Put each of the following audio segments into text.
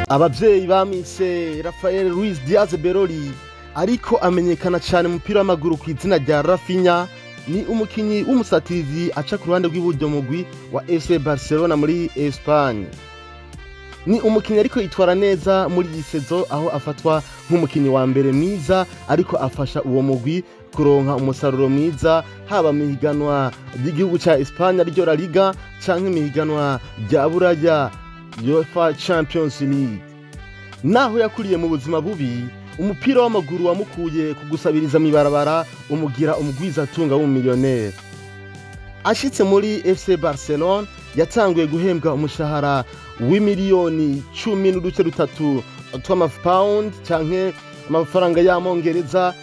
Abavyeyi bamwise Rafael Luis Diaz Beroli, ariko amenyekana cyane mu mupira w'amaguru ku izina rya Raphinha. Ni umukinyi w'umusatirizi aca ku ruhande rw'iburyo mugwi wa FC Barcelona muri Espagne. Ni umukinyi ariko yitwara neza muri iyi saison, aho afatwa nk'umukinyi wa mbere mwiza ariko afasha uwo mugwi kuronka umusaruro mwiza, haba mu higanwa ry'igihugu ca Espagne ariryo La Liga, canke mu higanwa rya Buraya, UEFA Champions League. Naho yakuriye mu buzima bubi, umupira w'amaguru wamukuye ku gusabiriza mw'ibarabara, umugira umugwizatunga w'umumiliyoneri. Ashitse muri FC Barcelona, yatanguye guhembwa umushahara w'imiliyoni 10.3 tw'amapawundi canke amafaranga y'amongereza,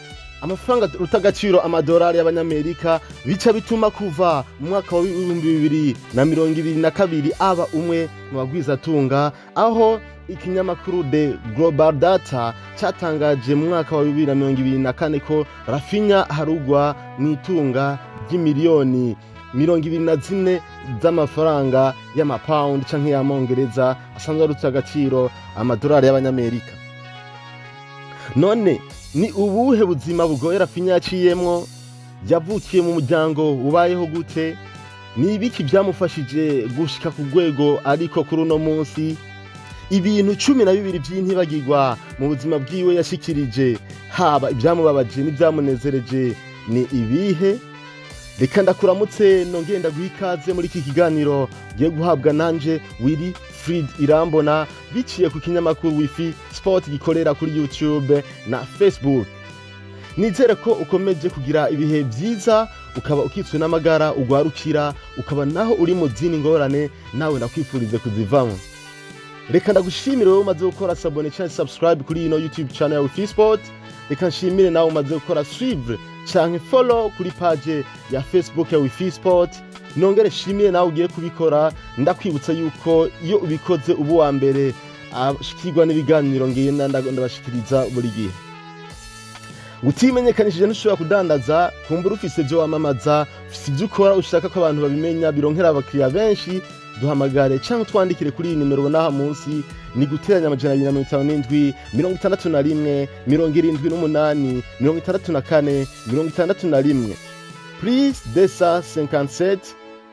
amafaranga ruta agaciro amadolari y'abanyamerika. Bica bituma kuva mu mwaka wa 2022 aba umwe mu bagwizatunga, aho ikinyamakuru The Global Data cyatangaje mu mwaka wa 2024 ko Raphinha harugwa mu itunga ry'imiliyoni 24 z'amafaranga y'amapawundi canke y'amongereza, asanzwe arutse agaciro amadolari y'abanyamerika. None ni ubuhe buzima bugoye Raphinha yaciyemwo? Yavukiye mu muryango ubayeho gute? Ni ibiki byamufashije gushika ku rwego ariko kuri uno munsi? Ibintu 12 vy'intibagirwa mu buzima bwiwe yashikirije, haba ibyamubabaje n'ibyamunezereje, ni ibihe? Reka ndakuramutse, nongeye ndaguha ikaze muri iki kiganiro giye guhabwa nanje Willy Fried Irambona, biciye ku kinyamakuru Wifi Sport gikorera kuri YouTube na Facebook. Nizere ko ukomeje kugira ibihe byiza, ukaba ukitswe n'amagara, ugwarukira, ukaba naho uri mu zindi ngorane, nawe ndakwifurize kuzivamo. Reka ndagushimire wowe umaze gukora s'abonner canke subscribe kuri ino YouTube channel ya Wifi Sport. Reka nshimire nawe umaze gukora suivre canke follow kuri page ya Facebook ya Wifi Sport. Nongere nshimire nawe ugiye kubikora. Ndakwibutsa yuko iyo ubikoze ubu wa mbere ashikirwa n'ibiganiro ngenda ndabashikiriza buri gihe. Utimenyekanishije ntushobora kudandaza. Kumbura ufise ivyo wamamaza, ufise ivyo ukora ushaka ko abantu babimenya, bironkera abakiriya benshi, duhamagare cyangwa twandikire kuri iyi nimero ubona aha munsi. Ni guteranya 257 61 78 64 61, plus 257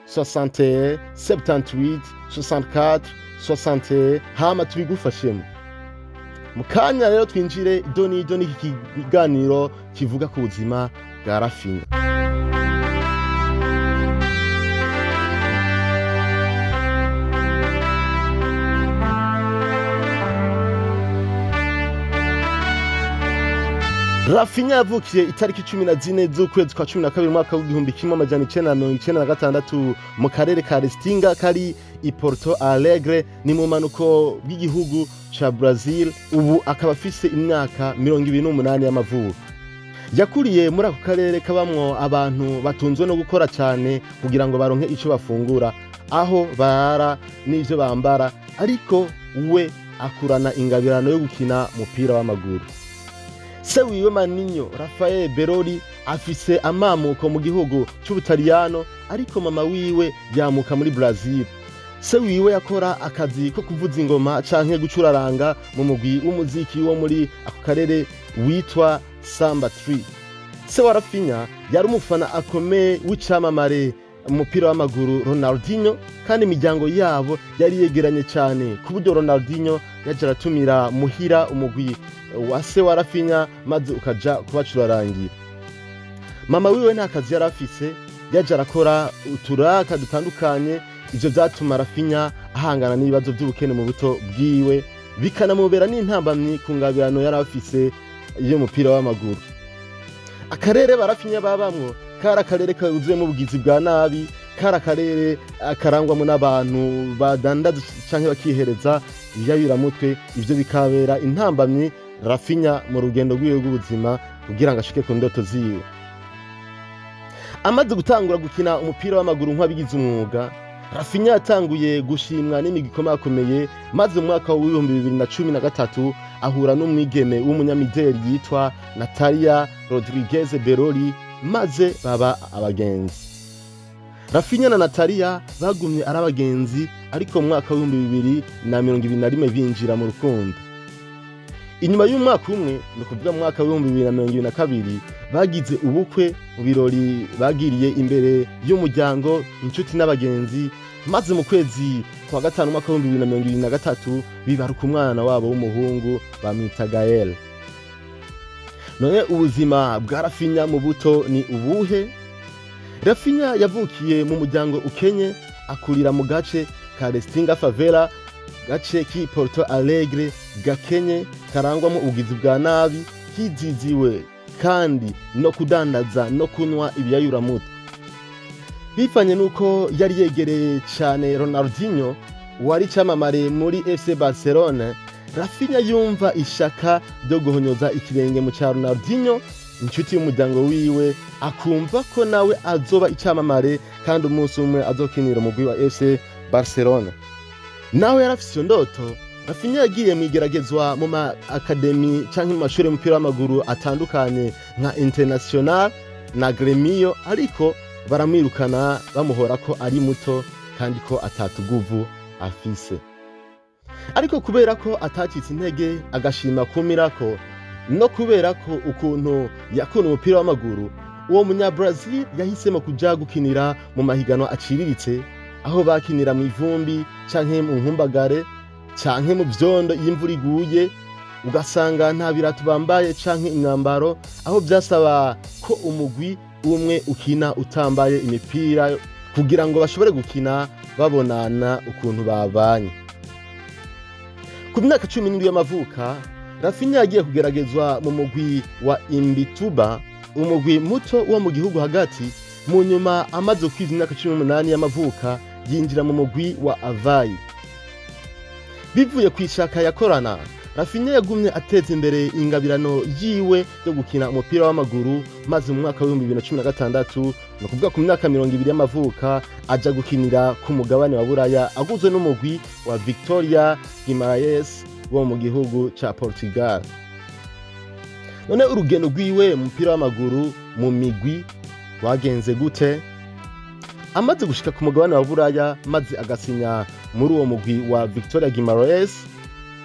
61 78 64 61, hama tubigufashemo. Mu kanya rero twinjire ido n'ido n'iki kiganiro kivuga ku buzima bwa Raphinha. Raphinha yavukiye itariki 14 z'ukwezi kwa 12 umwaka w'1996 mu karere ka Restinga kari i Porto Alegre, ni mu manuko bw'igihugu ca Brazil. Ubu akaba afise imyaka 28 y'amavuko. Yakuriye muri ako karere kabamwo abantu batunzwe no gukora cyane kugira ngo baronke ico bafungura, aho barara n'ivyo bambara, ariko we akurana ingabirano yo gukina umupira w'amaguru. Se wiwe Maninho Rafael Beroli afise amamuko mu gihugu c'Ubutaliyano, ariko mama wiwe yamuka muri Brazil. Se wiwe yakora akazi ko kuvuza ingoma canke gucuraranga mu mugwi w'umuziki wo muri ako karere witwa Samba Tree. Se wa Raphinha yari umufana akomeye w'icamamare umupira w'amaguru Ronaldinho, kandi imiryango yabo yari yegeranye cyane, ku buryo Ronaldinho yaje aratumira muhira umugwi wa se wa Raphinha, maze ukaja kubacurarangira. Mama wiwe nta kazi yari afise, yaje arakora uturaka dutandukanye. Ivyo vyatuma Raphinha ahangana n'ibibazo by'ubukene mu buto bwiwe, bikanamubera n'intambamyi ku ngabirano yari afise y'umupira w'amaguru. Akarere ba Raphinha babamwo kari akarere kuzuyemo ubugizi bwa nabi, kari akarere karangwamo n'abantu badandaza canke bakihereza ibiyabiramutwe. Ivyo bikabera intambamyi Raphinha mu rugendo rwiwe rw'ubuzima kugira ngo ashike ku ndoto ziwe. Amaze gutangura gukina umupira w'amaguru nk'abigize umwuga, Raphinha yatanguye gushimwa n'imigwi ikomakomeye, maze mu mwaka w'2013 ahura n'umwigeme w'umunyamideli yitwa Natalia Rodriguez Beroli, maze baba abagenzi. Rafinha na Natalia bagumye ari abagenzi, ariko mu mwaka w'2021 binjira mu rukundo. Inyuma y'umwaka umwe, ni ukuvuga mu mwaka w'2022, bagize ubukwe mu birori bagiriye imbere y'umuryango, inshuti n'abagenzi, maze mu kwezi kwa gatanu umwaka w'2023 bibaruka umwana wabo w'umuhungu, bamwita Gael. None ubuzima bwa Rafinha mu buto ni ubuhe? Rafinha yavukiye mu muryango ukenye, akurira mu gace ka Restinga Favela, gace ki Porto Alegre gakenye, karangwamo ubugizi bwa nabi, hiziziwe kandi no kudandaza no kunywa ibiyayuramutwe. Bivanye nuko yari yegereye cyane Ronaldinho wari icyamamare muri FC Barcelone, Rafinha yumva ishaka ryo guhonyoza ikirenge mu cya Ronaldinho, inshuti y'umuryango wiwe, akumva ko nawe azoba icyamamare kandi umunsi umwe azokinira umugwi wa FC Barcelona. Nawe yarafise iyo ndoto. Rafinha yagiye mu igeragezwa mu ma academy canke mu mashuri y'umupira w'amaguru atandukanye nka Internacional na Gremio, ariko baramwirukana bamuhora ko ari muto kandi ko atatuguvu afise. Ariko kubera ko atacitse intege, agashima kumirako, no kubera ko ukuntu yakunda umupira w'amaguru, uwo munya-Brazil yahisemo kuja gukinira mu mahiganwa aciriritse, aho bakinira mu ivumbi canke mu nkumbagare canke mu vyondo iyo imvura iguye, ugasanga nta birato bambaye canke imyambaro, aho vyasaba ko umugwi umwe ukina utambaye imipira kugira ngo bashobore gukina babonana ukuntu babanye. Ku myaka 17 y'amavuka, Rafinha yagiye kugeragezwa mu mugwi wa Imbituba, umugwi muto wo mu gihugu hagati. Mu nyuma, amaze kwiza imyaka 18 y'amavuka, yinjira mu mugwi wa Avaí. Bivuye ku ishaka yakorana, Rafinha yagumye ateza imbere ingabirano yiwe yo gukina umupira w'amaguru, maze mu mwaka w'2016, ni ukuvuga ku myaka 20 y'amavuka, aja gukinira ku mugabane wa Buraya, aguzwe n'umugwi wa Victoria Guimaraes wo mu gihugu ca Portugal. None urugendo rwiwe mu mupira w'amaguru mu migwi rwagenze gute? Amaze gushika ku mugabane wa Buraya maze agasinya muri uwo mugwi wa Victoria Guimaraes,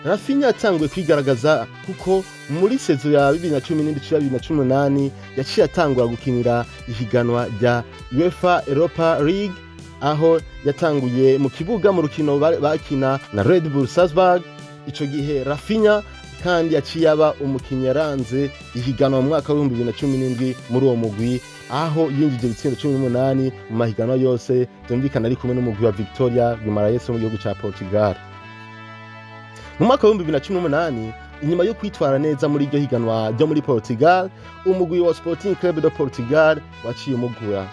Rafinha yatanguye kwigaragaza, kuko muri saison ya 2017 2018 yaciye atangura gukinira ihiganwa rya UEFA Europa League, aho yatanguye mu kibuga mu rukino bakina na Red Bull Salzburg. Ico gihe Rafinha kandi yaciye aba umukinyi yaranze ihiganwa mu mwaka w'2017 muri uwo mugwi, aho yinjije ibitsindo 18 mu mahiganwa yose, vyumvikana ari kumwe n'umugwi wa Victoria Guimaraes wo mu gihugu ca Portugal. Mu mwaka w'2018, inyuma yo kwitwara neza muri iryo higanwa ryo muri Portugal, umugwi wa Sporting Club de Portugal waciye umugura,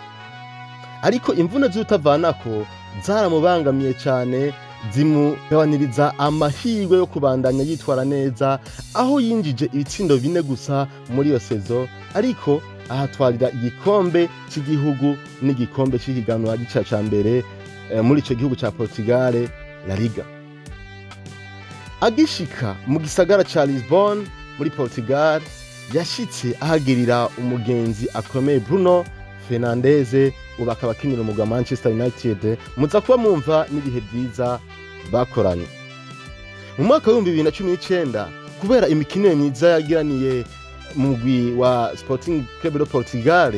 ariko imvune z'utavanako zaramubangamiye cyane, zimugabaniriza amahirwe yo kubandanya yitwara neza, aho yinjije ibitsindo 4 gusa muri iyo saison, ariko ahatwarira igikombe cy'igihugu n'igikombe cy'ihiganwa gica ca mbere muri ico gihugu ca Portugal, La Liga. Agishika mu gisagara ca Lisbon muri Portugal, yashitse ahagirira umugenzi akomeye Bruno Fernandes, ubu akaba akinira umugwi wa Manchester United. Muza kuba mwumva n'ibihe byiza bakoranye. Mu mwaka w'2019, kubera imikinire myiza yagiraniye mu mugwi wa Sporting Club de Portugal,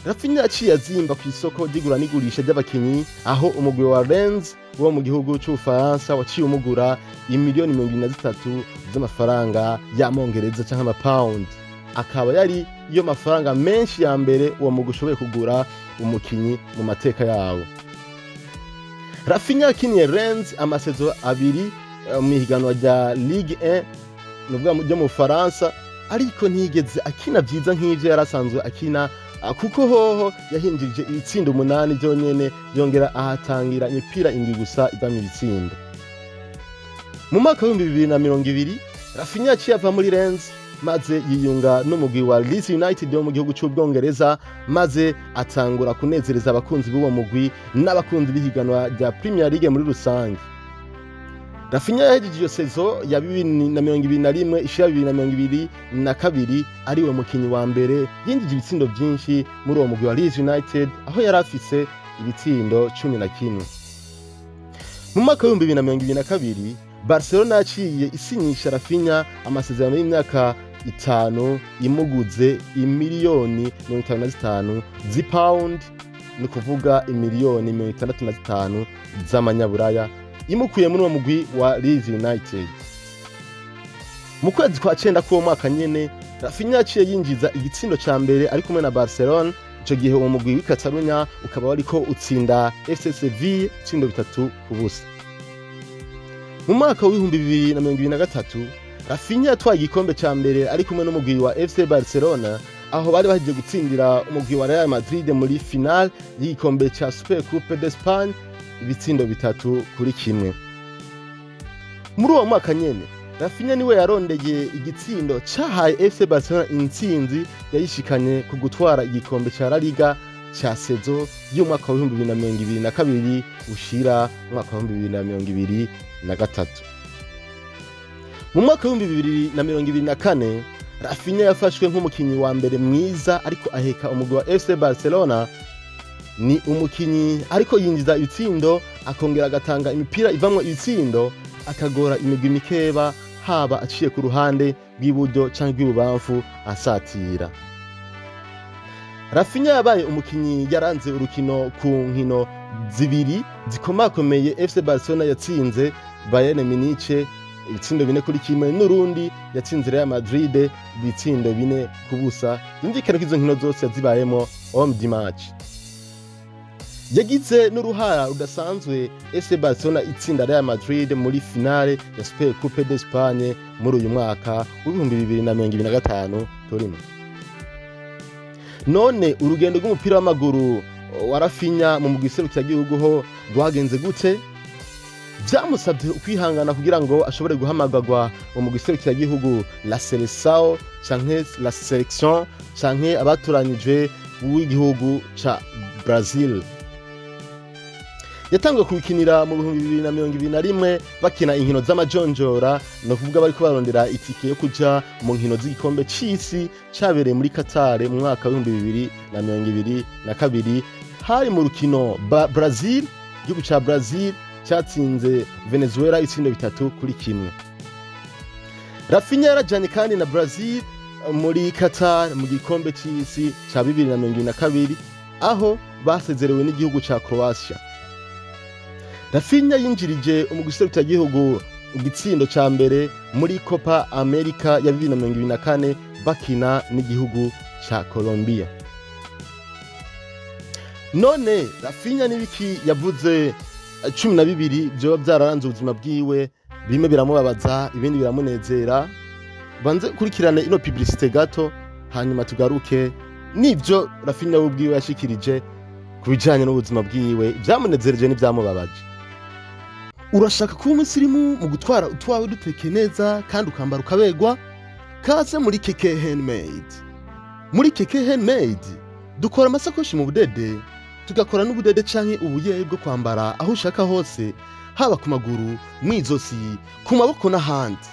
Rafinha yaciye azimba ku isoko ry'igura n'igurisha ry'abakinyi, aho umugwi wa Rennes wo mu gihugu c'Ubufaransa waciye umugura imiliyoni 23 z'amafaranga y'amongereza canke amapawundi, akaba yari yo mafaranga menshi ya mbere uwo mugwi ushoboye kugura umukinyi mu mateka yawo. Rafinha yakiniye Rennes ama saison 2 mu ihiganwa rya Ligue 1, nuvuga ryo mu Bufaransa, ariko ntiyigeze akina vyiza nk'ivyo yari asanzwe akina, kuko hoho yahinjirije ibitsindo 8 vyonyene, yongera ahatangira imipira 7 gusa ivamwo ibitsindo. Mu mwaka w'2020, Rafinha yaciye ava muri Rennes maze yiyunga n'umugwi wa Leeds United wo mu gihugu c'Ubwongereza, maze atangura kunezereza abakunzi b'uwo mugwi n'abakunzi b'ihiganwa rya Premier League muri rusange. Rafinha yahejeje iyo saison ya 2021 ishira 2022 ariwe mukinyi wa mbere yinjije ibitsindo vyinshi muri uwo mugwi wa Leeds United, aho yari afise ibitsindo 11. Mu mwaka w'2022, Barcelona yaciye isinyisha Raphinha amasezerano y'imyaka 5, imuguze imiliyoni 55 z'ipawundi, ni kuvuga imiliyoni 65 z'amanyaburaya, imukuye muri uwo mugwi wa Leeds United. Mu kwezi kwa cenda k'uwo mwaka nyene, Raphinha yaciye yinjiza igitsindo ca mbere ari kumwe na Barcelona. Ico gihe uwo mugwi w'i Catalunya ukaba wariko utsinda FC Seville ibitsindo 3-0. Mu mwaka w'2023, Raphinha yatwaye igikombe ca mbere ari kumwe n'umugwi wa FC Barcelona, aho bari bahejeje gutsindira umugwi wa Real Madrid muri finale y'igikombe ca Super Coupe d'Espagne ibitsindo 3-1. Muri uwo mwaka nyene, Raphinha niwe yarondeye igitsindo cahaye FC Barcelona intsinzi yayishikanye ku gutwara igikombe ca La Liga ca saison y'umwaka w'2022 ushira umwaka w'2023. Mu mwaka w'2024, Raphinha yafashwe nk'umukinyi wa mbere mwiza ariko aheka umugwi wa FC Barcelona. Ni umukinyi ariko yinjiza ibitsindo, akongera agatanga imipira ivamwo ibitsindo, akagora imigwi mikeba, haba aciye ku ruhande rw'iburyo canke rw'ibubamfu asatira. Raphinha yabaye umukinyi yaranze urukino ku nkino zibiri zikomakomeye FC Barcelona yatsinze Bayern Munich ibitsindo 4-1, n'urundi yatsinze Real Madrid ibitsindo 4-0. Yumvikane ko izo nkino zose yazibayemo homme du match. Yagize n'uruhara rudasanzwe FC Barcelona itsinda Real Madrid muri finale ya Super Coupe d'Espagne muri uyu mwaka w'2025 turimo. None urugendo rw'umupira w'amaguru wa Raphinha mu mugwi serukiragihugu ho rwagenze gute? Vyamusabye ukwihangana kugira ngo ashobore guhamagarwa mu mugwi serukiragihugu, la Seleção canke la sélection canke abatoranijwe w'igihugu ca Brazil. Yatanguye kubikinira mu 2021, bakina inkino z'amajonjora, ni ukuvuga bariko barondera itike yo kuja mu nkino z'igikombe c'isi cabereye muri Qatar mu mwaka w'2022. Hari mu rukino Brazil, igihugu ca Brazil catsinze Venezuela ibitsindo 3-1. Raphinha yarajanye kandi na Brazil muri Qatar mu gikombe c'isi ca 2022, aho basezerewe n'igihugu ca Croatia. Raphinha yinjirije umugwi serukiragihugu igitsindo ca mbere muri Copa America ya 2024, bakina n'igihugu ca Colombia. None Raphinha n'ibiki yavuze 12 vyoba vyararanze ubuzima bwiwe? Bimwe biramubabaza, ibindi biramunezera. Banze kurikirane ino publicité gato, hanyuma tugaruke n'ivyo Raphinha we ubwiwe yashikirije ku bijanye n'ubuzima bwiwe, ivyamunezereje n'ivyamubabaje. Urashaka kuba umusirimu mu gutwara utwawe dutekeye neza kandi ukambara ukaberwa? Kaze muri Keke Handmade. Muri Keke Handmade dukora amasakoshi mu budede, tugakora n'ubudede canke ubuyeyi bwo kwambara aho ushaka hose, haba ku maguru, mw'izosi, ku maboko n'ahandi.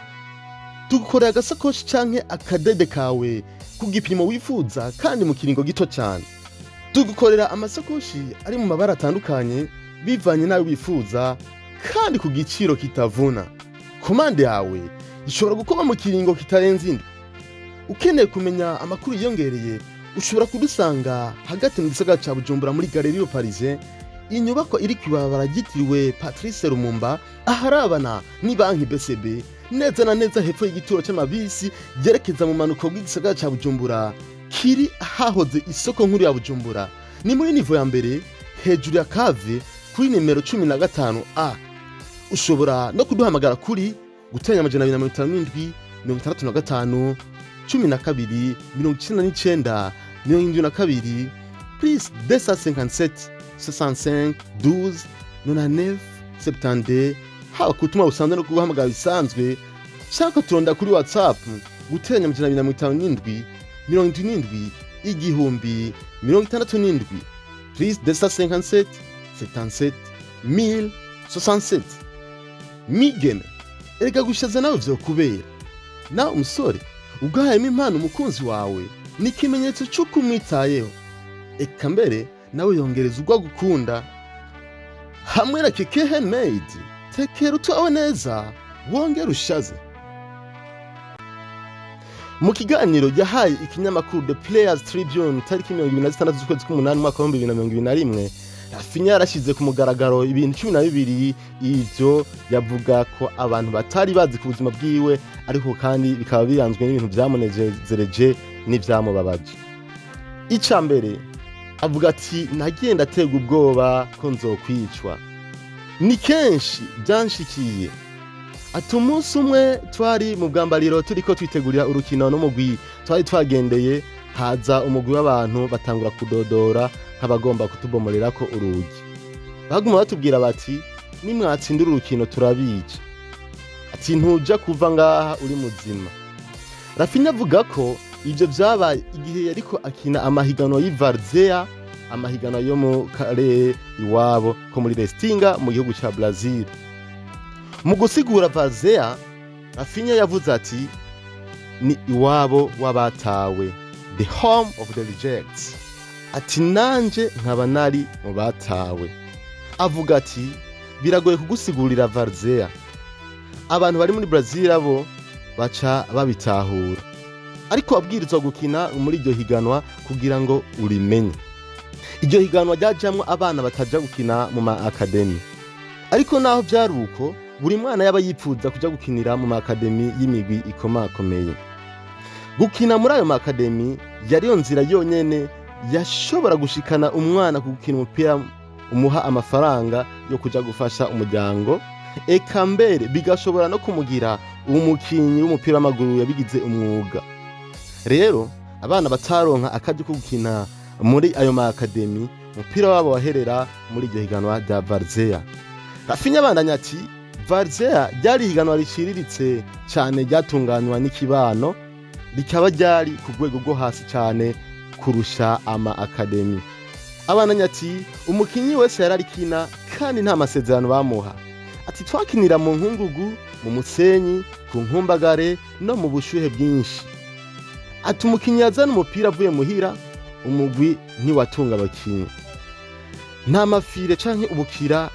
Tugukorera agasakoshi canke akadede kawe ku gipimo wifuza kandi mu kiringo gito cyane. Tugukorera amasakoshi ari mu mabara atandukanye bivanye n'ayo wifuza, kandi ku giciro kitavuna. Commande yawe ishobora gukorwa mu kiringo kitarenze indwi. Ukeneye kumenya amakuru yiyongereye, ushobora kudusanga hagati mu gisagara ca Bujumbura, muri Galerie Parisien, inyubako iri kw'ibarabara ryitiriwe Patrice Lumumba, aharabana ni banki BCB, neza na neza hepfo y'igituro c'amabisi ryerekeza mu manuko bw'igisagara ca Bujumbura, kiri ahahoze isoko nkuru ya Bujumbura. Ni muri niveau ya mbere, hejuru ya cave, kuri nimero 15 A. Ushobora no kuduhamagara kuri +257 65 12 99 72, +257 65 12 99 72, haba ku butumwa busanzwe no kuguhamagara bisanzwe, canke turonda kuri WhatsApp +257 77 1000 67, +257 77 1067. Migeme, erega gushaza nawe vyokubera. Nawe umusore, ugahayemo impano umukunzi wawe ni ikimenyetso c'uko umwitayeho, eka mbere. Nawe yongereza urwo agukunda hamwe na Keke Handmade. Tekera utwawe neza, wongere ushaze. Mu kiganiro yahaye ikinyamakuru The Players Tribune tariki 26 z'ukwezi k'umunani umwaka wa 2021, Raphinha yarashize ku mugaragaro ibintu 12. Ivyo yavuga ko abantu batari bazi ku buzima bwiwe, ariko kandi bikaba biranzwe n'ibintu vyamunezereje n'ivyamubabaje. Ica mbere avuga ati: "Nagiye ndaterwa ubwoba ko nzokwicwa, ni kenshi byanshikiye." Ati: "Umunsi umwe twari mu bwambariro, turiko twitegurira urukino n'umugwi twari twagendeye, haza umugwi w'abantu batangura kudodora nk'abagomba kutubomorerako urugi. Baguma batubwira bati: 'Nimwatsindira urukino turabica.' Ati: 'Ntuja kuva ngaha uri muzima.'" Raphinha avuga ko ivyo vyabaye igihe yariko akina amahiganwa y'i Varzea, amahiganwa yo mu karere iwabo ko muri Restinga mu gihugu ca Brazil. Mu gusigura Varzea, Raphinha yavuze ati: "Ni iwabo w'abatawe, the home of the rejects." Ati: "Nanje nkaba nari mu batawe." Avuga ati: "Biragoye kugusigurira Varzea. Abantu bari muri Brazil abo baca babitahura, ariko wabwirizwa gukina muri iryo higanwa kugira ngo urimenye." Iryo higanwa ryajamwo abana bataja gukina mu ma academy, ariko naho vyari uko, buri mwana yaba yipfuza kuja gukinira mu ma academy y'imigwi ikomakomeye. Gukina muri ayo ma academy yariyo nzira yonyene yashobora gushikana umwana ku gukina umupira umuha amafaranga yo kuja gufasha umuryango, eka mbere bigashobora no kumugira umukinyi w'umupira w'amaguru yabigize umwuga. Rero abana bataronka akaryo ko gukina muri ayo ma academy, umupira wabo waherera muri iryo higanwa rya Varzea. Raphinha abandanya ati: "Varzea ryari higanwa riciriritse cane ryatunganywa n'ikibano, rikaba ryari ku rwego rwo hasi cane kurusha ama academy." Abandanya ati: "Umukinyi wese yararikina kandi nta masezerano bamuha." Ati: "Twakinira mu nkungugu, mu musenyi, ku nkumbagare no mu bushuhe bwinshi." Ati: "Umukinyi yazana umupira avuye muhira, umugwi ntiwatunga abakinyi. Nta mafire canke ubukira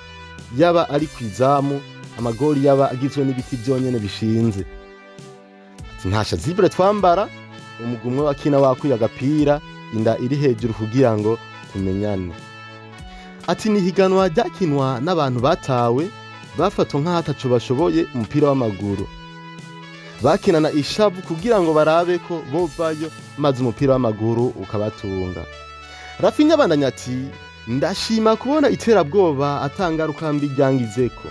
yaba ari kw'izamu, amagori yaba agizwe n'ibiti vyonyene bishinze." Ati: "Nta chasuble twambara, umugwi umwe wakina wakuye agapira, inda iri hejuru kugira ngo tumenyane." Ati: "Ni higanwa ryakinwa n'abantu batawe, bafatwa nk'aho ataco bashoboye umupira w'amaguru. Bakinana ishavu kugira ngo barabe ko bovayo maze umupira w'amaguru ukabatunga." Raphinha abandanya ati: "Ndashima kubona iterabwoba atangaruka mbi ryangizeko.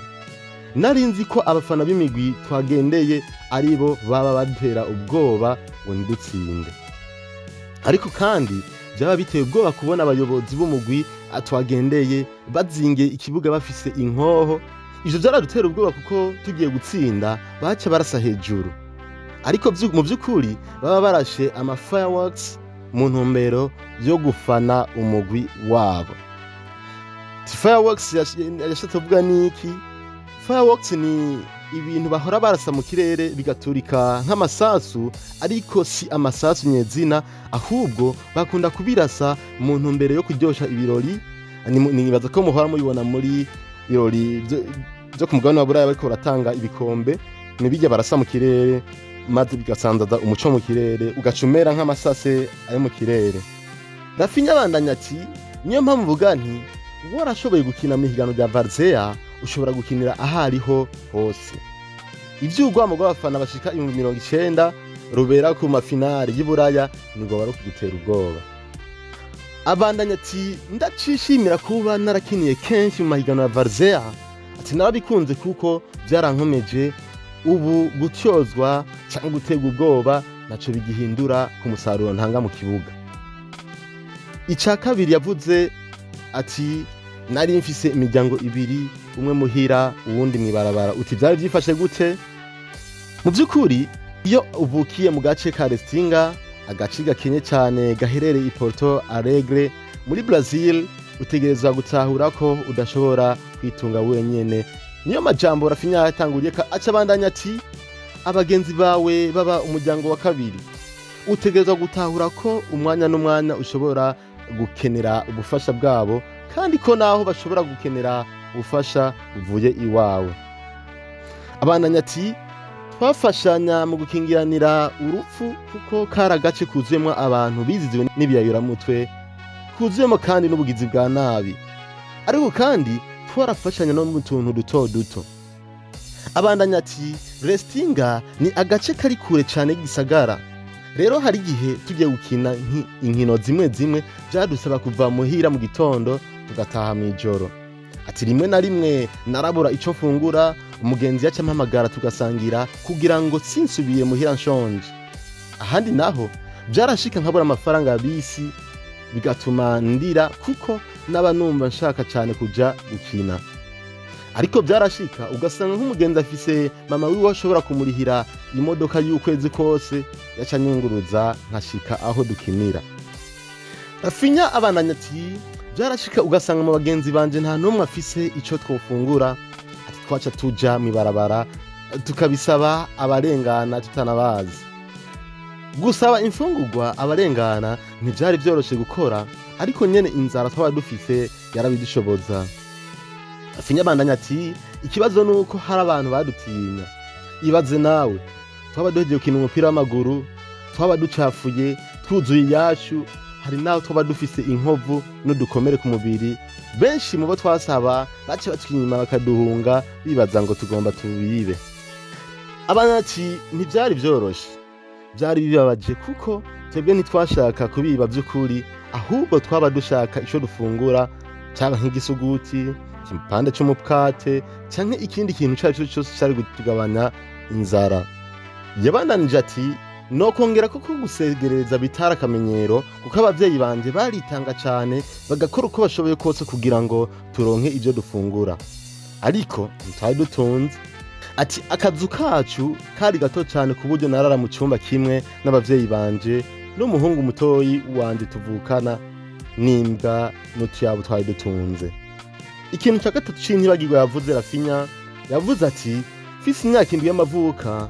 Nari nzi ko abafana b'imigwi twagendeye aribo baba badutera ubwoba ngo ntidutsinde, ariko kandi byaba biteye ubwoba kubona abayobozi b'umugwi twagendeye bazingiye ikibuga bafise inkoho. Ivyo vyaradutera ubwoba kuko tugiye gutsinda baca barasa hejuru, ariko mu vy'ukuri baba barashe ama fireworks mu ntumbero yo gufana umugwi wabo." Fireworks yashatse kuvuga niki? Fireworks ni ibintu bahora barasa mu kirere bigaturika nk'amasasu, ariko si amasasu nyezina, ahubwo bakunda kubirasa mu ntumbero yo kuryosha ibirori. Nibaza ko muhora mubibona muri birori vyo ku mugabane wa Buraya, bariko baratanga ibikombe, nibijya barasa mu kirere maze bigasanzaza umuco mu kirere, ugaca umera nk'amasase ari mu kirere. Raphinha abandanya ati: "Niyo mpamvu mvuga nti warashoboye gukina mu ihiganwa rya Varzea, ushobora gukinira aho ariho hose. Ivy'urwamo rw'abafana bashika 90,000 rubera ku mafinari y'Iburaya nirwo bari kugutera ubwoba." Abandanya ati: "Ndacishimira kuba narakiniye kenshi mu mahiganwa ya Varzea." Ati: "Narabikunze kuko byarankomeje. Ubu gutyozwa cyangwa guterwa ubwoba naco bigihindura ku musaruro ntanga mu kibuga." Icya kabiri yavuze ati: "Nari mfise imiryango ibiri, umwe muhira, uwundi mw'ibarabara." Uti byari byifashe gute? Mu by'ukuri, iyo uvukiye mu gace ka Restinga, agace gakenye cyane gaherereye i Porto Alegre muri Brazil, utegerezwa gutahura ko udashobora kwitunga wenyene. Niyo majambo Raphinha yatanguriye, aca abandanya ati: "Abagenzi bawe baba umuryango wa kabiri. Utegerezwa gutahura ko umwanya n'umwanya ushobora gukenera ubufasha bwabo, kandi ko naho bashobora gukenera ubufasha buvuye iwawe. Abandanya ati: "Twafashanya mu gukingiranira urupfu, kuko kari agace kuzuyemwo abantu biziziwe n'ibiyayuramutwe, kuzuyemo kandi n'ubugizi bwa nabi, ariko kandi twarafashanya no mu tuntu duto duto." Abandanya ati: "Restinga ni agace kari kure cane y'igisagara. Rero hari igihe tugiye gukina inkino zimwe zimwe vyadusaba kuva muhira mu gitondo tugataha mw'ijoro." Ati: "Rimwe na rimwe narabura ico mfungura, umugenzi yaca ampamagara tugasangira kugira ngo sinsubire muhira nshonje. Ahandi naho vyarashika nkabura amafaranga ya bisi, bigatuma ndira kuko naba numva nshaka cane kuja gukina. Ariko vyarashika ugasanga nk'umugenzi afise mama wiwe ashobora kumurihira imodoka y'ukwezi kose, yaca anyunguruza nkashika aho dukinira." Rafinha abandanya ati: "Vyarashika ugasanga mu bagenzi banje nta n'umwe afise ico twofungura." Ati: "Twaca tuja mw'ibarabara tukabisaba abarengana tutanabazi." Gusaba imfungurwa abarengana ntivyari vyoroshe gukora, ariko nyene inzara twaba dufise yarabidushoboza. Rafinha abandanya ati: "Ikibazo nuko hari abantu badutinya. Ibaze nawe, twaba duhejeje gukina umupira w'amaguru, twaba ducafuye, twuzuye iyashu, hari naho twaba dufise inkovu n'udukomere ku mubiri. Benshi mu bo twasaba baca batwima bakaduhunga, bibaza ngo tugomba tubibe." Abana ati: "Ntivyari vyoroshe, vyari bibabaje, kuko twebwe ntitwashaka kubiba vy'ukuri, ahubwo twaba dushaka ico dufungura, caba nk'igisuguti, igipande c'umukate canke ikindi kintu ico arico cose cari kutugabanya inzara." Yabandanije ati: "Nokongera ko gusegereza bitari akamenyero, kuko abavyeyi banje baritanga cane, bagakora uko bashoboye kose kugira ngo turonke ivyo dufungura, ariko ntitwari dutunze." Ati: "Akazu kacu kari gato cane, ku buryo narara mu cumba kimwe n'abavyeyi banje n'umuhungu mutoyi wanje tuvukana, n'imbwa n'utuyabo twari dutunze." Ikintu ca gatatu c'intibagirwa yavuze Rafinha, yavuze ati: "Mfise imyaka 7 y'amavuka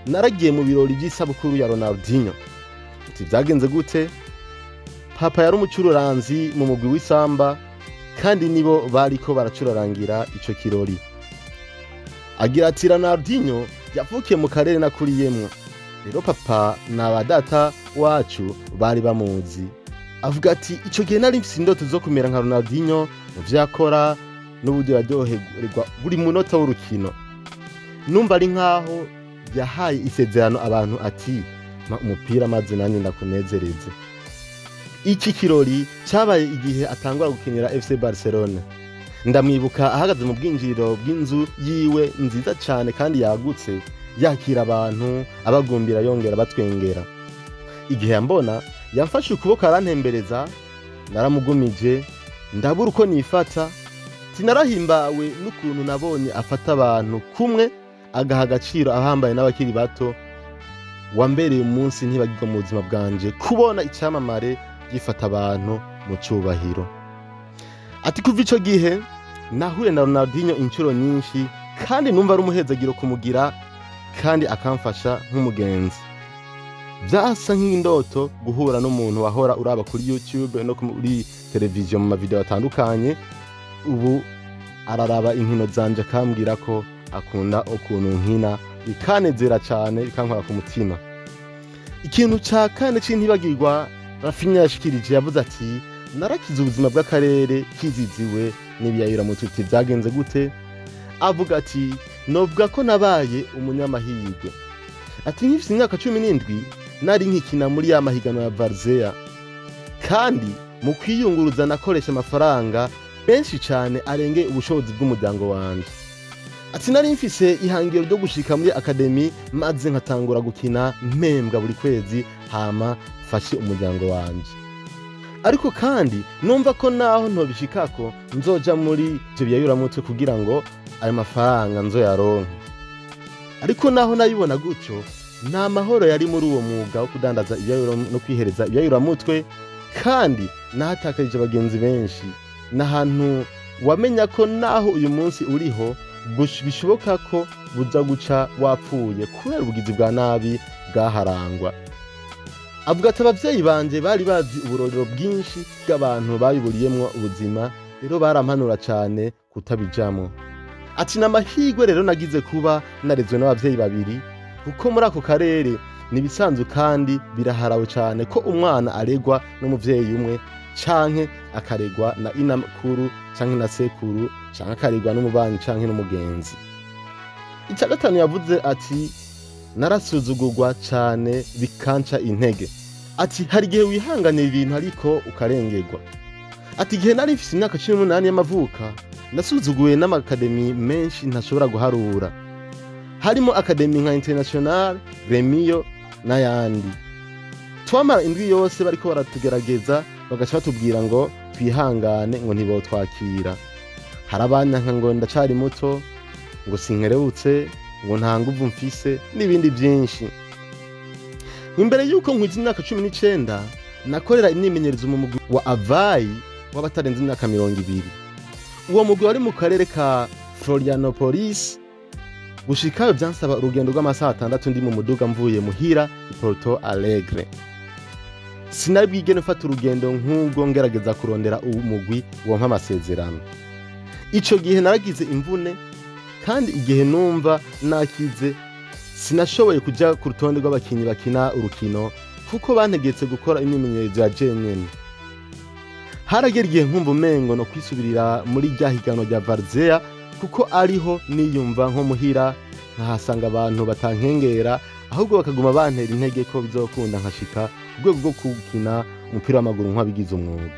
naragiye mu birori vy'isabukuru ya Ronaldinho." Ati: "Vyagenze gute?" "Papa yari umucururanzi mu mugwi w'isamba, kandi nibo bariko baracurarangira ico kirori." Agira ati: "Ronaldinho yavukiye mu karere nakuriyemwo, rero papa na ba data wacu bari bamuzi." Avuga ati: "Ico gihe nari mfise indoto zo kumera nka Ronaldinho mu vyo yakora n'uburyo yaryoherwa buri munota w'urukino. Numva ari nkaho yahaye isezerano abantu ati: 'Mpa umupira maze nanjye ndakunezereze.' Iki kirori cyabaye igihe atangura gukinira FC Barcelone. Ndamwibuka ahagaze mu bwinjiriro bw'inzu yiwe nziza cyane kandi yagutse, yakira abantu, abagumbira, yongera batwengera. Igihe yambona yamfashe ukuboko arantembereza, naramugumije, ndabura uko nifata. Tinarahimbawe n'ukuntu nabonye afata abantu kumwe, agaha agaciro ahambaye n'abakiri bato. Wambereye umunsi ntibagirwa mu buzima bwanje, kubona icyamamare gifata abantu mu cyubahiro." Ati: "Kuva ico gihe nahuye na Ronaldinho inshuro nyinshi, kandi numva ari umuhezagiro kumugira kandi akamfasha nk'umugenzi. Vyasa nk'indoto guhura n'umuntu wahora uraba kuri YouTube no kuri televiziyo mu mavideo atandukanye. Ubu araraba inkino zanje akambwira ko akunda ukuntu nkina, bikanezera cane, bikankora ku mutima." Ikintu ca kane c'intibagirwa Rafinha yashikirije, yavuze ati: "Narakize ubuzima bw'akarere kiziziwe n'ibiyayuramutwe." Uti: "Vyagenze gute?" Avuga ati: "Novuga ko nabaye umunyamahirwe." Ati: "Nkifise imyaka 17 nari nkikina muri ya mahiganwa ya Varzea, kandi mu kwiyunguruza nakoresha amafaranga menshi cane arengeye ubushobozi bw'umuryango wanje." Ati: "Nari mfise ihangiro ryo gushika muri academy, maze nkatangura gukina mpembwa buri kwezi, hama mfashe umuryango wanje. Ariko kandi numva ko naho ntobishikako nzoja muri ivyo biyayuramutwe kugira ngo ayo mafaranga nzoyaronke. Ariko naho nabibona gutyo, nta mahoro yari muri uwo mwuga wo kudandaza ibiyayura no kwihereza ibiyayuramutwe, kandi nahatakarije abagenzi benshi. N'ahantu wamenya ko naho uyu munsi uriho bishoboka ko buza guca wapfuye, kubera ubugizi bwa nabi bwaharangwa." Avuga ati abavyeyi banje bari bazi uburorero bwinshi bw'abantu babiburiyemwo ubuzima, rero barampanura cane kutabijamwo. Ati n'amahirwe rero nagize kuba narezwe n'abavyeyi babiri, kuko muri ako karere ni ibisanzwe kandi biraharawe cane ko umwana aregwa n'umuvyeyi umwe canke akaregwa na inakuru canke na sekuru canke akaregwa n'umubanyi canke n'umugenzi. Ica gatanu yavuze ati narasuzugurwa cane bikanca intege. Ati hari igihe wihanganira ibintu ariko ukarengerwa. Ati igihe nari mfise imyaka 18 y'amavuka nasuzuguwe n'amakademi menshi ntashobora guharura, harimo akademi nka International, Gremio n'ayandi. Twamara indwi yose bariko baratugerageza, bagaca batubwira ngo twihangane, ngo ntibotwakira. Hari abanyanka ngo ndacari muto, ngo sinkerebutse, ngo nta nguvu mfise n'ibindi vyinshi. Imbere yuko nkwiza imyaka 19 nakorera imyimenyerezo mu mugwi wa Avayi w'abatarenze imyaka 20. Uwo mugwi wari mu karere ka Florianopolis. Gushikayo vyansaba urugendo rw'amasaha 6 ndi mu muduga mvuye muhira i Porto Alegre. Sinari bwigere mfata urugendo nk'ubwo ngerageza kurondera umugwi wompa amasezerano. Ico gihe naragize imvune, kandi igihe numva nakize sinashoboye kuja ku rutonde rw'abakinyi bakina urukino, kuko bantegetse gukora imyimenyerezo ya jenyene. Haragera igihe nkumva umengo no kwisubirira muri rya higanwa rya Varzea, kuko ariho niyumva nko muhira, nkahasanga abantu batankengera, ahubwo bakaguma bantera intege ko bizokunda nkashika ku rwego rwo gukina umupira w'amaguru nk'abigize umwuga.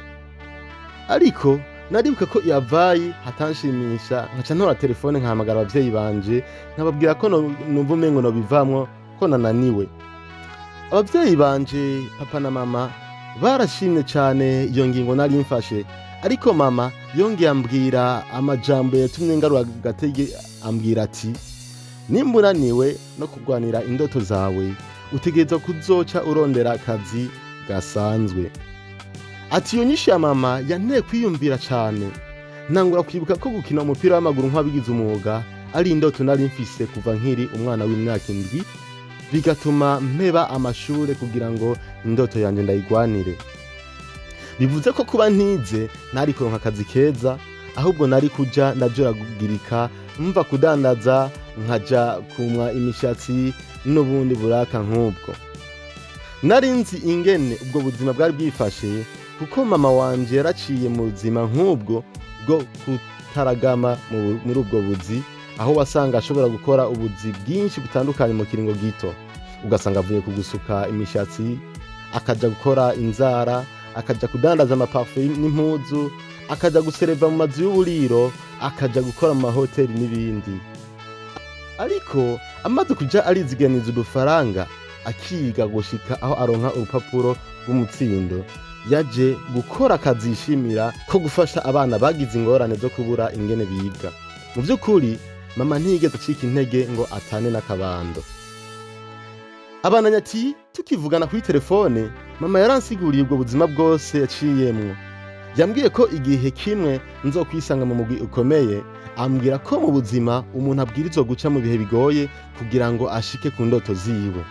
Ariko naribuka ko yavayi hatanshimisha, nkaca ntora telefone nkahamagara abavyeyi banje nkababwira ko numva umengo nobivamwo, ko nananiwe. Abavyeyi banje, papa na mama, barashimye cane iyo ngingo nari mfashe, ariko mama yongeye ambwira amajambo yatumye ngarura agatege. Ambwira ati nimba unaniwe no kurwanira indoto zawe, utegerezwa kuzoca urondera akazi gasanzwe. Ati iyo nyishu ya mama yanteye kwiyumvira cane, ntangura kwibuka ko gukina umupira w'amaguru nk'abigize umwuga ari indoto nari mfise kuva nkiri umwana w'imyaka 7, bigatuma mpeba amashure kugira ngo indoto yanje ndayigwanire. Bivuze ko kuba ntize ntari kuronka akazi keza, ahubwo nari kuja ndajuragirika, mva kudandaza nkaja kumwa imishatsi n'ubundi buraka nk'ubwo. Nari nzi ingene ubwo buzima bwari bwifashe, kuko mama wanje yaraciye mu buzima nk'ubwo bwo kutaragama muri ubwo buzi, aho wasanga ashobora gukora ubuzi bwinshi butandukanye mu kiringo gito, ugasanga avuye kugusuka imishatsi akaja gukora inzara, akaja kudandaza amaparufe n'impuzu, akaja gusereva mu mazu y'uburiro, akaja gukora mu mahoteli n'ibindi. Ariko amaze kuja ariziganiza udufaranga, akiga gushika aho aronka urupapuro rw'umutsindo, yaje gukora akazi yishimira ko gufasha abana bagize ingorane zo kubura ingene biga. Mu vy'ukuri mama ntiyigeze acika intege ngo atane n'akabando. Abananya ati tukivugana kuri telefone, mama yaransiguriye ubwo buzima bwose yaciyemwo. Yambwiye ko igihe kimwe nzokwisanga mu mugwi ukomeye, ambwira ko mu buzima umuntu abwirizwa guca mu bihe bigoye kugira ngo ashike ku ndoto ziwe.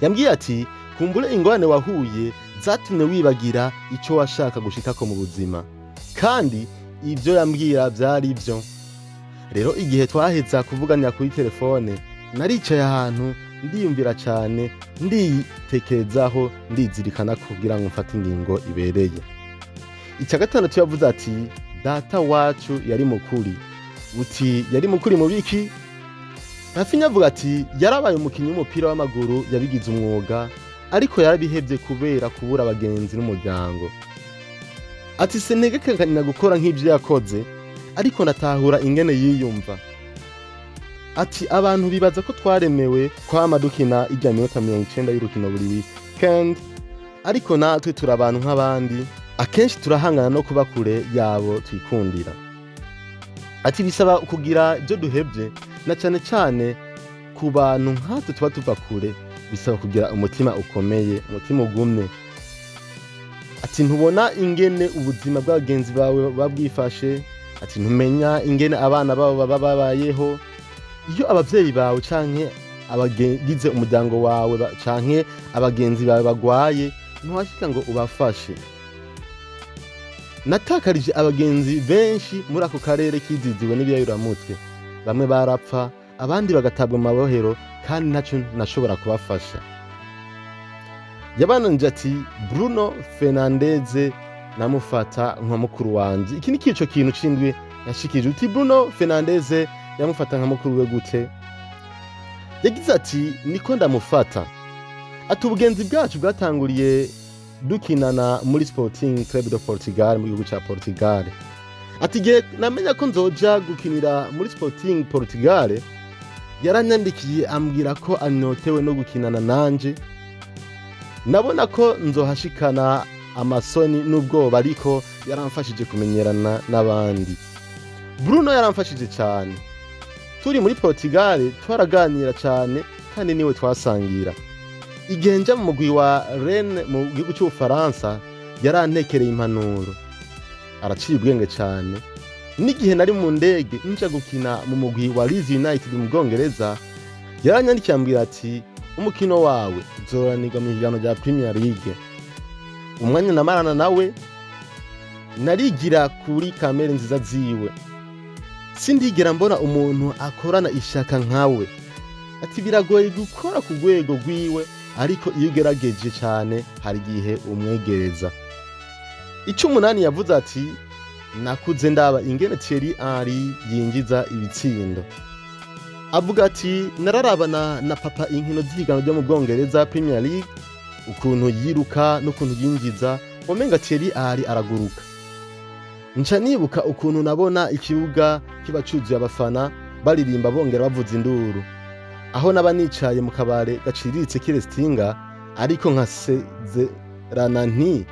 Yambwiye ati kumbure ingorane wahuye zatumye wibagira ico washaka gushikako mu buzima. Kandi ivyo yambwira vyari vyo. Rero igihe twaheza kuvuganira kuri telefone, naricaye ahantu ndiyumvira cane, nditekerezaho, ndizirikana kugira ngo mfate ingingo ibereye. Ica gatandatu yavuze ati data wacu yari mukuri. Uti yari mukuri mu biki? Rafinha avuga ati yarabaye umukinyi w'umupira w'amaguru yabigize umwuga, ariko yarabihevye kubera kubura abagenzi n'umuryango. Ati sintegekanya gukora nk'ivyo yakoze, ariko natahura ingene yiyumva. Ati abantu bibaza ko twaremewe kwama dukina irya minota 90 y'urukino buri weekend, ariko natwe turi abantu nk'abandi, akenshi turahangana no kuba kure yabo twikundira. Ati bisaba kugira ibyo duhevye, na cane cane ku bantu nkatwe tuba tuva kure, bisaba kugira umutima ukomeye, umutima ugumye. Ati ntubona ingene ubuzima bw'abagenzi bawe buba bwifashe, ati ntumenya ingene abana babo baba babayeho. Iyo abavyeyi bawe canke abagize umuryango wawe canke abagenzi bawe bagwaye, ntuhashika ngo ubafashe. Natakarije abagenzi benshi muri ako karere kiziziwe n'ibiyayuramutwe. Bamwe barapfa, abandi bagatabwa mu mabohero, kandi ntaco nashobora kubafasha. Yabananje ati: "Bruno Fernandes namufata nka mukuru wanje." Iki ni kico kintu cindwi yashikije uti Bruno Fernandes yamufata nka mukuru we gute? Yagize ati: "Niko ndamufata." Ati: "Ubugenzi bwacu bwatanguriye dukinana muri Sporting Club de Portugal, mu gihugu ca Portugal." Ati: "Igihe namenya ko nzoja gukinira muri Sporting Portugal, yaranyandikiye ambwira ko anyotewe no gukinana nanje. Nabona ko nzohashikana amasoni n'ubwoba, ariko yaramfashije kumenyerana n'abandi. Bruno yaramfashije cyane. Turi muri Portugal twaraganira cyane kandi niwe twasangira. Igihe nja mu mugwi wa Rennes mu gihugu cy'Ubufaransa, yarantekereye impanuro. Araciye ubwenge cyane. N'igihe nari mu ndege nja gukina mu mugwi wa Leeds United mu Bwongereza, yaranyandikiye ambwira ati: 'Umukino wawe uzoranirwa mu higanwa rya Premier League.' Umwanya namarana nawe narigira kuri kamere nziza ziwe. Sindigera mbona umuntu akorana ishaka nkawe." Ati: "Biragoye gukora ku rwego rwiwe, ariko iyo ugerageje cyane hari igihe umwegereza." Icy'umunani yavuze ati: "Nakuze ndaba ingene Thierry Henry yinjiza ibitsindo." Avuga ati: "Nararabana na papa inkino z'ihiganwa ryo mu Bwongereza, Premier League, ukuntu yiruka n'ukuntu yinjiza, wamenga Thierry Henry araguruka. Nca nibuka ukuntu nabona ikibuga kiba cuzuye abafana baririmba bongera bavuza induru, aho naba nicaye mu kabare gaciriritse k'Irestinga, ariko nkasezerana nti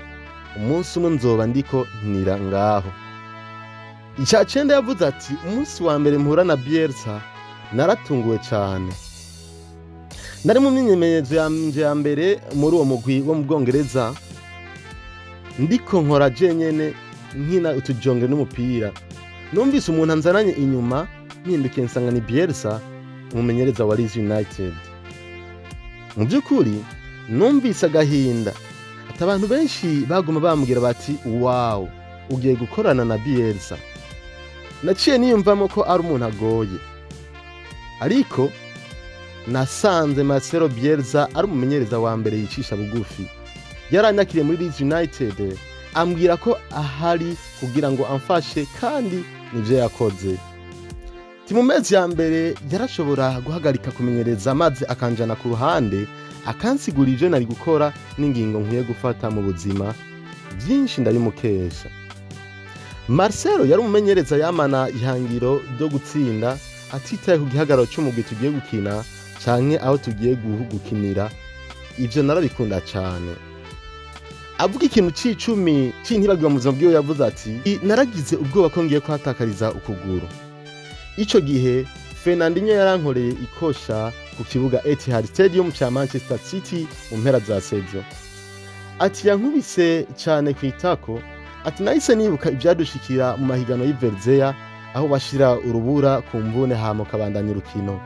umunsi umwe nzoba ndiko nkinira ngaho." Icya cenda yavuze ati: "Umunsi wa mbere mpura na Bielsa naratunguwe cyane. Nari mu myimenyerezo yanje ya mbere muri uwo mugwi wo mu Bwongereza, ndiko nkora jenyene nkina utujongere n'umupira. Numvise umuntu anzananye inyuma, mpindukiye nsanga ni Bielsa, umumenyereza wa Leeds United. Mu by'ukuri numvise agahinda." Ati: "Abantu benshi baguma bambwira bati: 'Wow, ugiye gukorana na Bielsa.' Naciye niyumvamo ko ari umuntu agoye, ariko nasanze Marcelo Bielsa ari umumenyereza wa mbere yicisha bugufi. Yaranyakiriye muri Leeds United, ambwira ko ahari kugira ngo amfashe, kandi nivyo yakoze." Ati: "Mu mezi ya mbere yarashobora guhagarika kumenyereza maze akanjana ku ruhande, akansigura ivyo nari gukora n'ingingo nkwiye gufata mu buzima. Byinshi ndabimukesha. Marcelo yari umumenyereza yamana ihangiro ryo gutsinda, atitaye ku gihagararo c'umugwi tugiye gukina canke aho tugiye gukinira. Ivyo narabikunda cane." Avuga ikintu c'icumi c'intibagirwa mu buzima bwiwe, yavuze ati: "Naragize ubwoba ko ngiye kuhatakariza ukuguru. Ico gihe Fernandinho yarankoreye ikosha ku kibuga Etihad Stadium ca Manchester City mu mpera za saison." Ati: "Yankubise cane kw'itako." Ati: "Nahise nibuka ivyadushikira mu mahiganwa y'i aho bashira urubura ku mvune hama ukabandanya urukino.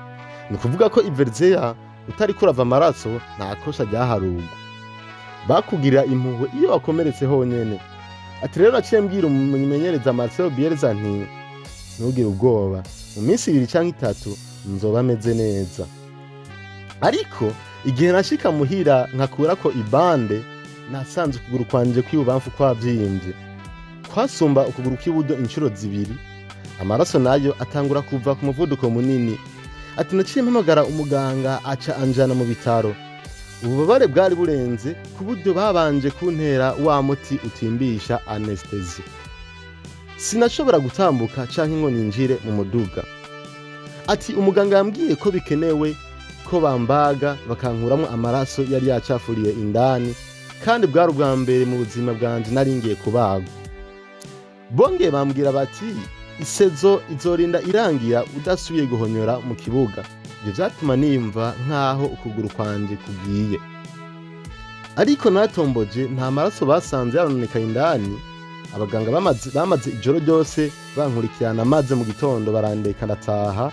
Ni ukuvuga ko i Verzea utariko urava amaraso nta kosha ryaharugwa, bakugirira impuhwe iyo wakomeretse honyene." Ati: "Rero naciye mbwira umumenyereza Marcelo Bielsa nti: 'Ntugire ubwoba, mu minsi 2 canke 3 nzoba meze neza.' Ariko igihe nashika muhira nkakurako ibande, nasanze ukuguru kwanje kw'ibubamfu kwavyimbye, kwasumba ukuguru kw'iburyo inshuro zibiri, amaraso nayo atangura kuva ku muvuduko munini." Ati: "Naciye mpamagara umuganga, aca anjana mu bitaro. Ububabare bwari burenze ku buryo babanje kuntera wa muti utimbisha, anesthésie. Sinashobora gutambuka canke ngo ninjire mu muduga." Ati: "Umuganga yambwiye ko bikenewe ko bambaga bakankuramwo amaraso yari yacafuriye indani, kandi bwari ubwa mbere mu buzima bwanje nari ngiye kubagwa. Bongeye bambwira bati: 'I saison izorinda irangira udasubiye guhonyora mu kibuga.' Ivyo vyatuma niyumva nk'aho ukuguru kwanje kugiye. Ariko natomboje, nta maraso basanze yarononekaye indani. Abaganga bamaze ijoro ryose bankurikirana, maze mu gitondo barandeka ndataha.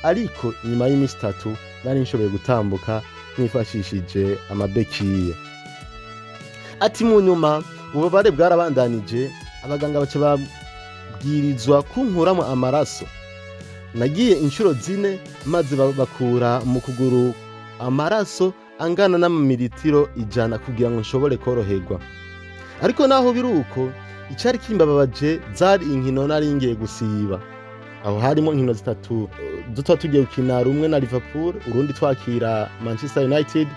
Ariko inyuma y'iminsi 3 Nari nshoboye gutambuka nifashishije amabéquilles. Ati mu nyuma ububabare bwarabandanije, abaganga baca babwirizwa kunkuramo amaraso. Nagiye inshuro 4, maze bakura mu kuguru amaraso angana n'amamiritiro 100 kugira ngo nshobore koroherwa. Ariko naho biri uko, icari kimbabaje zari inkino nari ngiye gusiba. Aho harimo inkino zitatu tuba tugiye gukina, rumwe na Liverpool, urundi twakira Manchester United,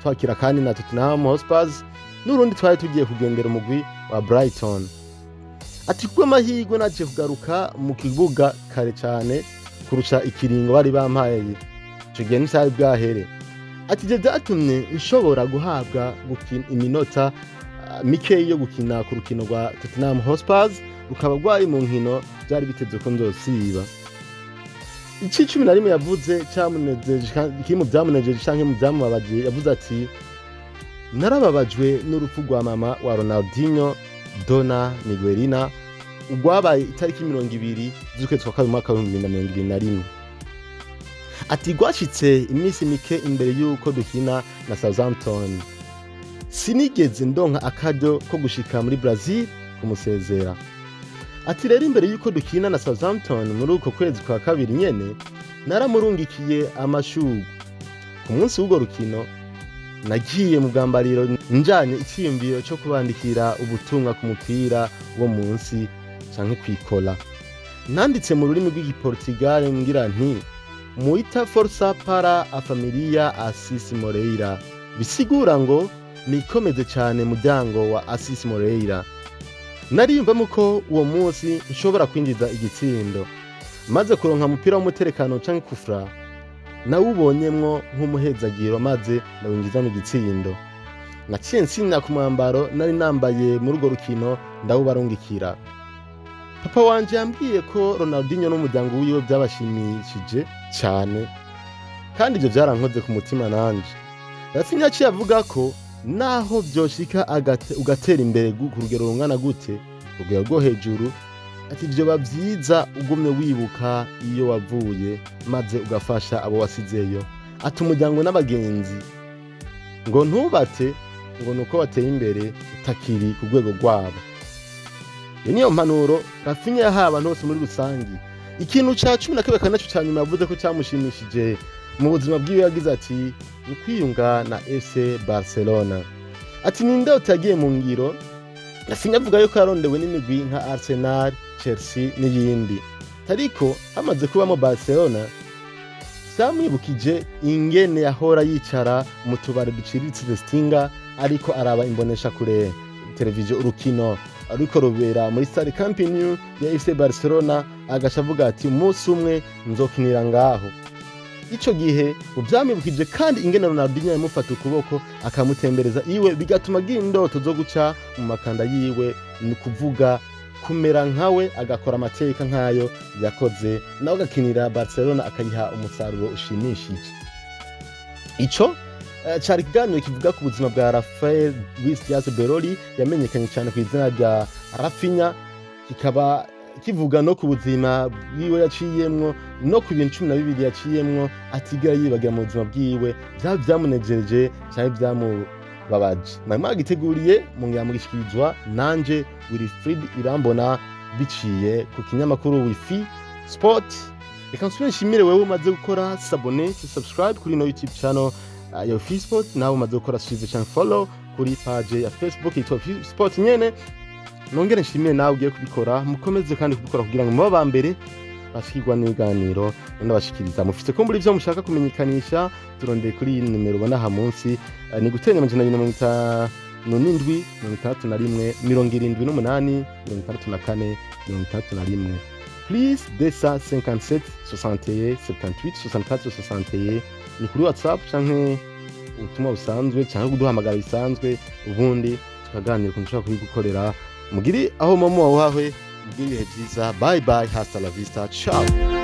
twakira kandi na Tottenham Hotspurs, n'urundi twari tugiye kugendera umugwi wa Brighton. Ati kubw'amahirwe naje kugaruka mu kibuga kare cyane kurusha ikiringo bari bampaye, ico gihe nticari bwahere. Ati ivyo vyatumye nshobora guhabwa gukina iminota mikeyi yo gukina ku rukino rwa Tottenham Hotspurs, rukaba rwari mu nkino vyari biteze ko nzosiba. Ici 11 yavuze camunejeje, kiri mu vyamunejeje canke mu vyamubabaje, yavuze ati: "Narababajwe n'urupfu rwa mama wa Ronaldinho, Dona Miguelina, rwabaye itariki 20 z'ukwezi kwa kabiri umwaka w'2021." Ati rwashitse iminsi mike imbere y'uko dukina na Southampton. Sinigeze ndonka akaryo ko gushika muri Brazil kumusezera. Ati rero imbere y'uko dukina na Southampton muri uko kwezi kwa kabiri nyene, naramurungikiye amashurwe. Ku munsi w'urwo rukino nagiye mu bwambariro njanye iciyumviro co kubandikira ubutumwa ku mupira wo munsi canke kwikora. Nanditse mu rurimi rw'igiportugal ngira nti: "Muita força para a familia Assis Moreira", bisigura ngo nikomeze cyane muryango wa Assis Moreira. Nariyumvamo ko uwo munsi nshobora kwinjiza igitsindo. Maze kuronka umupira w'umuterekano canke coup franc, nawubonyemwo nk'umuhezagiro, maze ndawinjiza mu gitsindo. Naciye nsinya ku mwambaro nari nambaye muri urwo rukino, ndawubarungikira. Papa wanje yambwiye ko Ronaldinho n'umuryango wiwe byabashimishije cyane, kandi ibyo byarankoze ku mutima nanje. Raphinha yaciye avuga ko naho vyoshika ugatera imbere ku rugero rungana gute, urugero rwo hejuru, ati vyoba vyiza ugumye wibuka iyo wavuye, maze ugafasha abo wasizeyo, ati umuryango n'abagenzi, ngo ntubate ngo nuko wateye imbere utakiri ku rwego rwabo. Iyo niyo mpanuro Raphinha yahaye abantu bose muri rusangi. Ikintu ca 12 kandi naco ca nyuma yavuze ko camushimishije mu buzima bwiwe, yagize ati ni kwiyunga na FC Barcelona. Ati ni indoto yagiye mu ngiro. Raphinha avuga yuko yarondewe n'imigwi nka Arsenal, Chelsea n'iyindi, ariko hamaze kubamo Barcelona vyamwibukije ingene yahora yicara mu tubari duciriritse Restinga, ariko araba imbonesha kure televiziyo urukino ariko rubera muri stade Camp Nou ya FC Barcelona, agaca avuga ati: "Umunsi umwe nzokinira ngaho." Ico gihe vyamwibukije kandi ingene Ronaldinho yamufata ukuboko akamutembereza iwe, bigatuma agira indoto zo guca mu makanda yiwe, ni kuvuga kumera nkawe, agakora amateka nkayo yakoze, nawe agakinira Barcelona akayiha umusaruro ushimishije. Ico cari ikiganiro kivuga ku buzima bwa Rafael Luis Diaz Beroli, yamenyekanye cyane ku izina rya Raphinha, kikaba kivuga no ku buzima bwiwe yaciyemwo, no ku bintu 12 yaciyemwo atigera yibagira mu buzima bwiwe, vyaba vyamunejereje canke vyamubabaje. Mwari mwagiteguriye mongera mugishikirizwa nanje Wilfried Irambona, biciye ku kinyamakuru Wifi Sport. Reka nsubire nshimire wewe umaze gukora s'abonner, subscribe kuri ino YouTube channel ya Wifi Sport, nawe umaze gukora suivre canke follow kuri page ya Facebook yitwa Wifi Sport nyene. Nongere nshimire nawe ugiye kubikora. Mukomeze kandi kubikora kugira ngo mube aba mbere bashikirwa n'ibiganiro ndabashikiriza. Mufite ko muri ivyo mushaka kumenyekanisha, turondeye kuri iyi nimero ubona aha munsi. Ni guteranya 257 61 78 64 61, plus 257 61 78 64 61. Ni kuri WhatsApp canke ubutumwa busanzwe canke kuduhamagara bisanzwe, ubundi tukaganira ukuntu ushobora kubigukorera. Mugiri aho momo wawe, mugire ibihe vyiza. Bye bye, hasta la vista, ciao.